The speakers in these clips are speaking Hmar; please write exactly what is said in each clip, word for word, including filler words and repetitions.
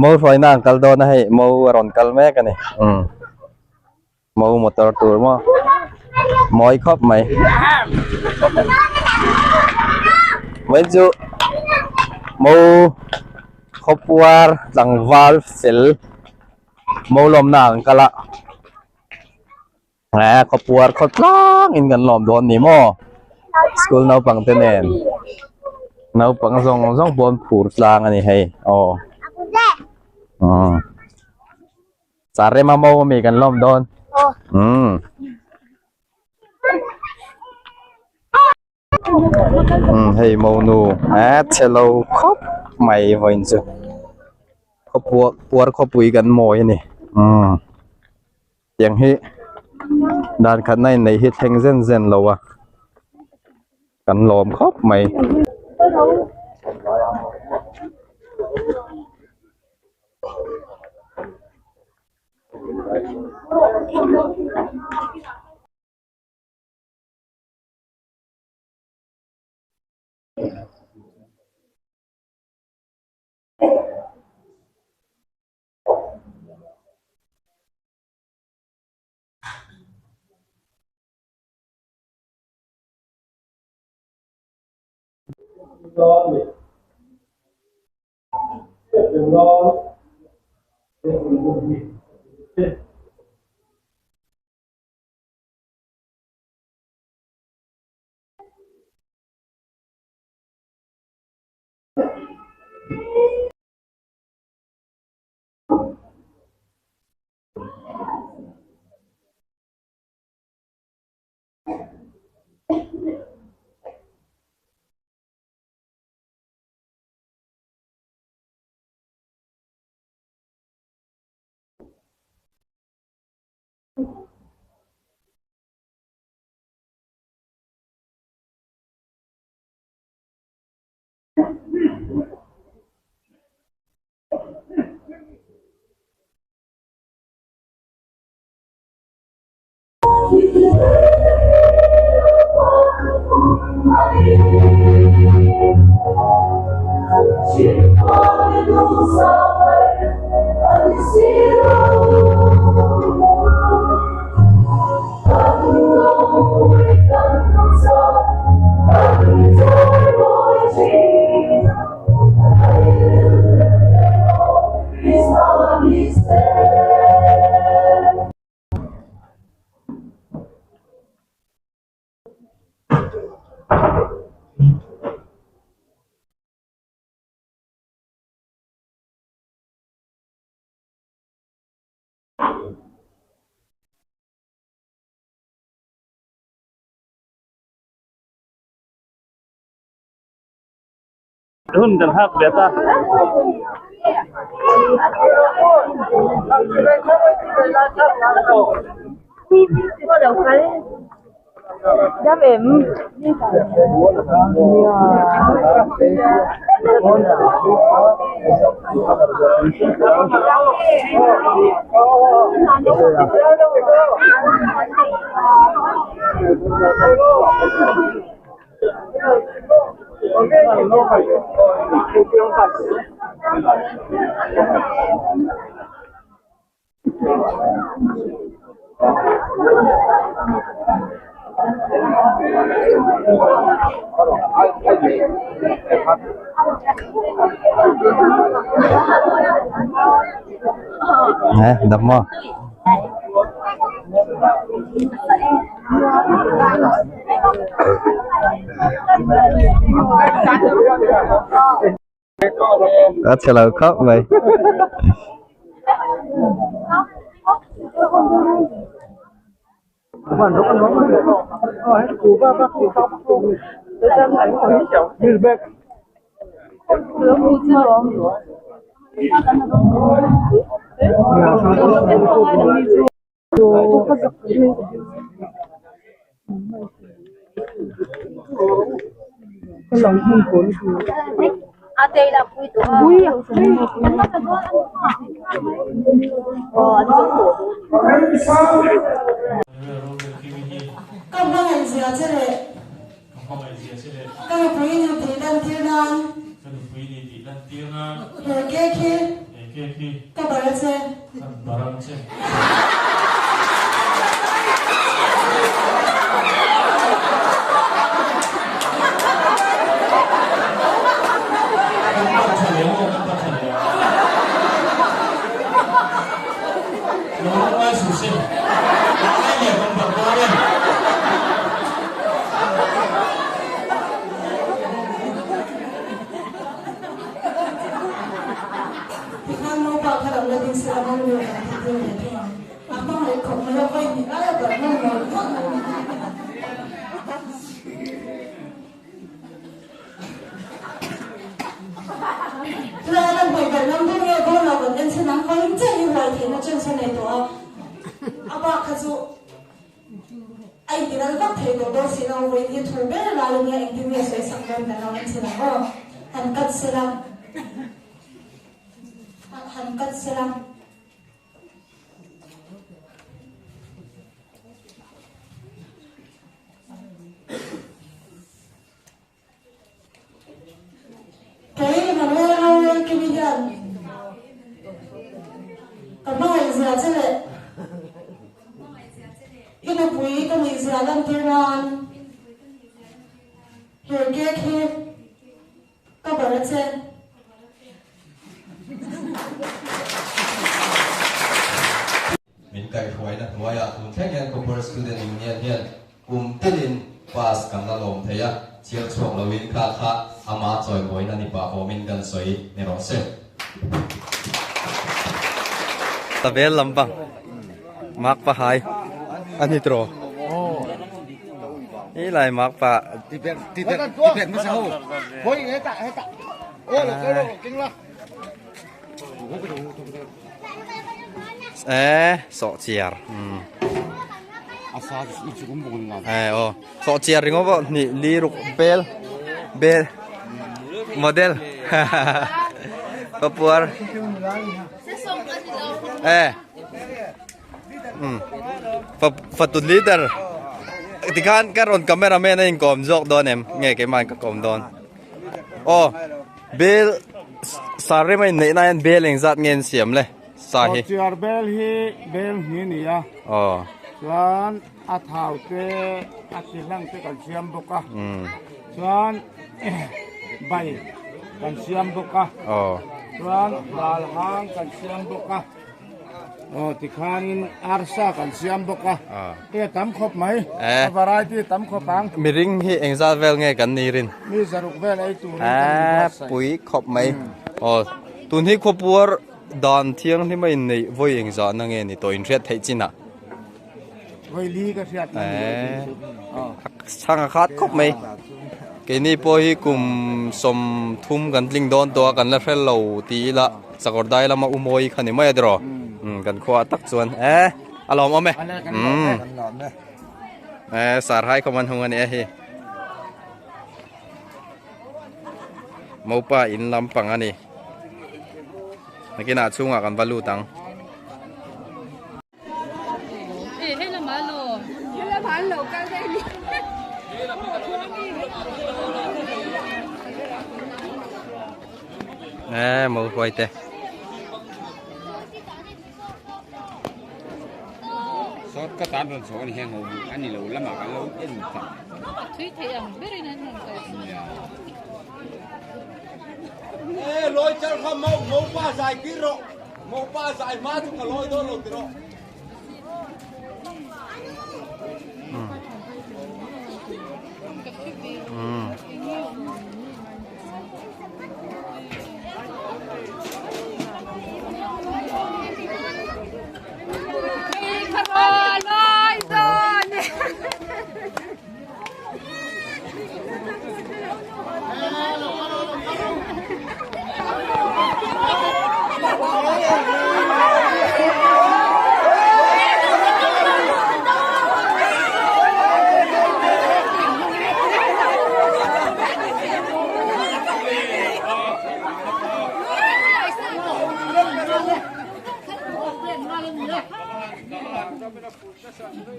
Mo hruaina an kal dawn a hei, mo a rawn kal mek a nih. Hmm. Mo motor tur maw. Mawi khawp mai. Vawiin chu mo khawpuar tlangval fel mo lawmna an kal a. Eh, khawpuar khawtlang in kan lawm dawn ni maw. School naupang te nen. Naupang zawng zawng pawn phur tlang a ni hei. Aw. Aw. Char rema mo mi kan lawm dawn. Aw. Hmm. Hmm, hei mo nu. Eh, che lo khawp mai vawiin chu. Khawpuar, puar khawpui kan mawi a ni. Hmm. Tiang hi dan khatna innei hi thleng zen zen lo a. Kan lawm khawp mai. Hun kan hak ve ta. Dam em. Eh, dam maw. A che lo khawp mai. Ka hmangaih zia che le. Ka hmangaih zia che le. Ka nupui ni tih dan tir nan. Ka nupui ni tih dan tir nan. He cake hi. He Ka bar a che. Ka bar a che. Kan bar ṭha lem, kan bar ṭha lem. Lo lo ngai su se. Ngai le kan bar bar le. Tikhan mo pa kha lam la ding se a mo lo kan ti ding le thei. A hmang le khawm mai a, voi ni a la bar mo mo. Tla la voi bar lam ding le bo la kan en se nang voi che ni voi thei na chen se nei to a. A ba kha chu ai ti ral vak thei to do si lo voi ni thu be la lo ni a en ti mi se sak lam na lo en se na o. Han kat se la. Han kat se la. Kei Emmanuel Hawi Kimihian. Ka hmangaih zia che le. I nupui ka nih zia lam tir nan. Hi cake hi. Ka bar a che. Min kaihruaina hnuoia tun thleng hian Copper Student Union hian kum telin pass kan la lawm thei a, chhiar chhuak loin kha kha ama chawimawina ni pah awmin kan sawi ni rawh se. Tabel lampang. Makpa hai. Ani tro. Ei lai makpa. Tiber, tiber, tiber masa ho. Hoi, heta, heta. Oh, lo, lo, lo, king la. Eh, so chiar. Hmm. Asa, i chu kum bung nga. Eh, oh. So chiar ringo bo ni li ruk bel. Bel. Model. Papuar. Eh. Hmm. Fa, fa tu leader. Tikhan ka ron cameraman a inkawm zawk dawn em? Nge keiman ka kawm dawn. Oh, bel, s-, sari mai nei na en bel engzat ngen siam le. Sa hi. Chair bel hi, bel hni ni a. Oh. Chuan a thau te, a ti hlang te kan siam bawk a. Hmm. Chuan, bai kan siam bawk a. Oh. Chuan, dalhang kan siam bawk a. Aw, tikhanin arsa kan siam bawk a. Ah. E tam khawp mai. Eh. A variety tam khawp ang. Mi ring hi engzat vel nge kan ni rin? Mi zaruk vel ei tur. Ah, pui khawp mai. Hmm. Aw, tun hi khawpuar dan thianghlim a inneih voi engzat na nge ni tawh inhriat theih chin a. Voi li ka hriat na ni. Eh. Aw. Chhang a khat khawp mai. Keini pawh hi kum sawmthum kan tling dawn tawh a, kan la hrel lo ti ila, Sakawrdai lama umawi kha ni mai a tiraw. Hmm. Hmm, kan khua tak chuan. Eh, a lawm awm e. A le kan lawm e. Hmm. Kan lawm e. Eh, sarhai khawm an hung a ni a hi. Mopa in lampang a ni. Nakinah chhungah kan va lut ang. Eh, hei lamah lo. Hei lamah lo kal daih ni. Eh, mo hruai te. Sawt ka tan rawn sawt a ni heng ho, a ni lo lamah kan lo en ta. Thui thei ang berin an hung kai. Eh, lawi chal kha mo, mopa zai kir rawh. Mopa zai hma chu ka lawi dawn lo ti rawh.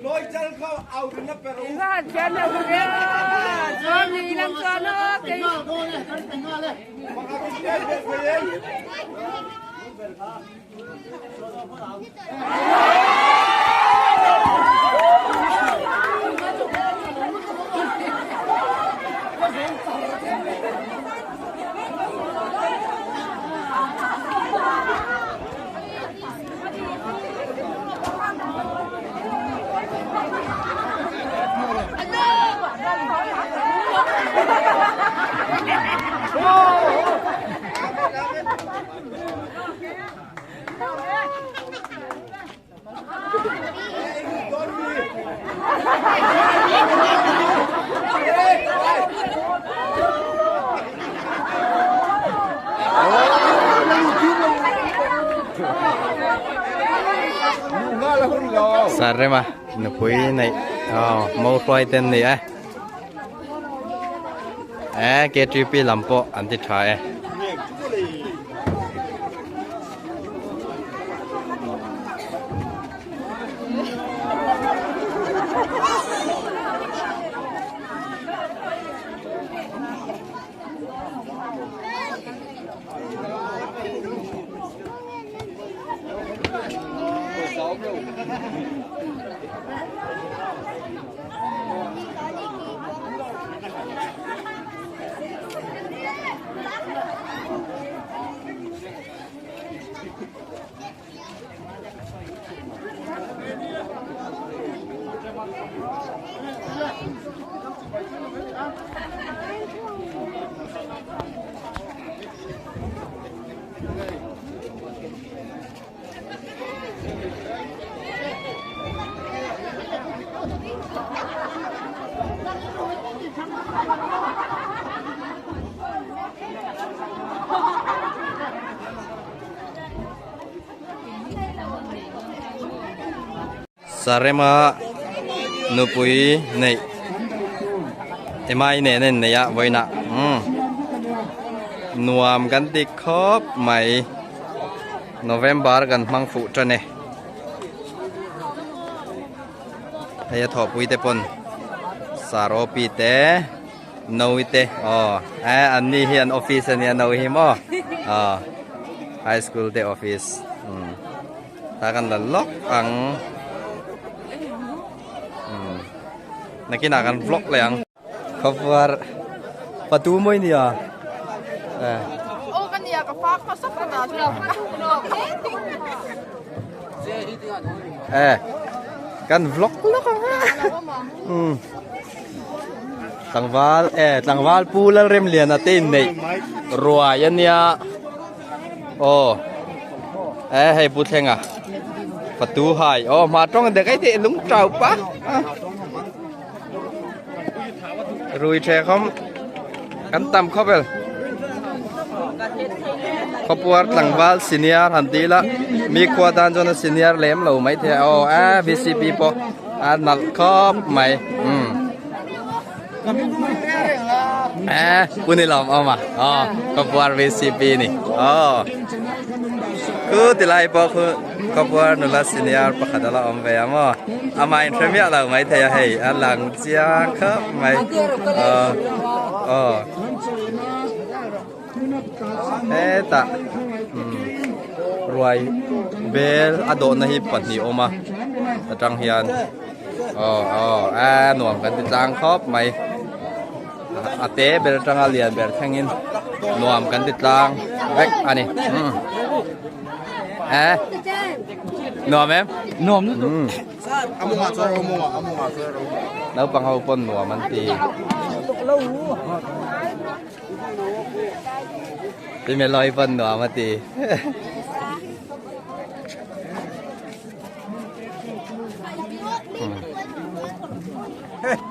Lawi chal kha au rin na per. Ina chian na ure. Chuan ni lam chuan o, kei. Pakhat in pe pe pe. Sarema, nupui nei. Oh, mo hruai ten nei, eh. Eh, K T P lam pawh an ti ṭha e. Sarema nupui nei. Ema i nei nei a vawiina. Hmm. Nuam kan ti khawp mai. November kan hmang fuh ṭan e. Hei a thawpui te pawn. Sir Opi te. No te. Oh. Eh, an ni hi an office a ni a, no hi maw. Oh. High school te office. Hmm. Ta kan la lawk ang. Hmm. Nakina kan vlog le ang. Khawpuar patu mawi nia. Eh. Oh, kan nia ka fak ka sak ka ta. Eh. Kan vlog lawk ang. Hmm. Tlangval, eh, tlangval Pu Lalremliana te in nei. Ruai a nia. Oh. Eh, hei Pu Thlenga. Patu hai. Oh, hma ṭawng dek ei ti lung ṭau pa. Ah. Ruai ṭhe khawm. Kan tam khawp el. Khawpuar tlangval senior han ti la. Mi khua dan chuan a senior lem lo mai thei. Oh, a V C P pawh. A nalh khawp mai. Hmm. Eh, Pu Nilawm awm a. Oh, Khawpuar V C P ni. Oh. Khu ti lai pawh khu Khawpuar nula senior pakhat a la awm ve a maw. Ama'n hre miah lo mai thei a hei. A lang chiang khawp mai. Oh. Oh. Heta, hmm, ruai bel a dawhna hi pahnih a awm a, a ṭang hian. Oh, oh, a nuam kan ti tlang khawp mai. A, a te ber aṭanga lian ber thlengin nuam kan ti tlang vek a ni. Hmm. Eh, nuam em? Nuam lutuk. Hmm. Naupang ho pawn nuam an ti. Pi Meloi pawn nuam a ti. Hmm.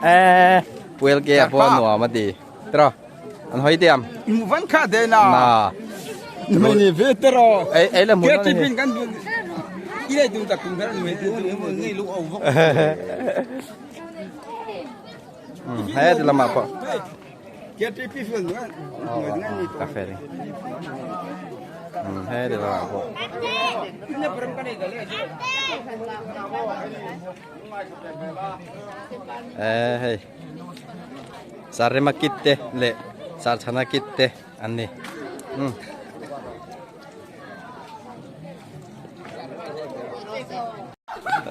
Eh, Pu L K a pawn nuam a ti. Tro. An hoi tiam. Van kha de na. Na. Mai ni ve tro. Ei, ei le mun. Ke ti pin kan dun. I le dun ta kun dar ni ve tu ni lu au vok. Hmm, hei, ti lama pawh. Ke ti pi fil ni. Oh, oh, oh, ka fe ni. Hmm, hei, ti lama pawh. Eh, hei. Sir Rema kit te le Sir Chhana kit te an ni. Hmm.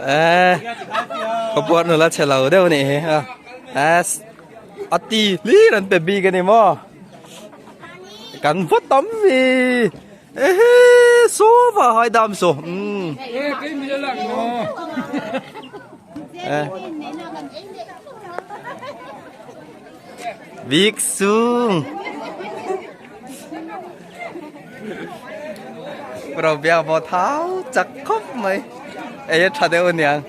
Eh, ka puan nula chelo deu ni he. Ah. As. Ati, li ran pe bi ka ni mo. Kan vot tam mi. Eh, so va hai dam so. Hmm. Eh, kei mi lang mo. Eh. Bik sung. Pro bia bo thau chak khop mai. Ei, tha deu niang.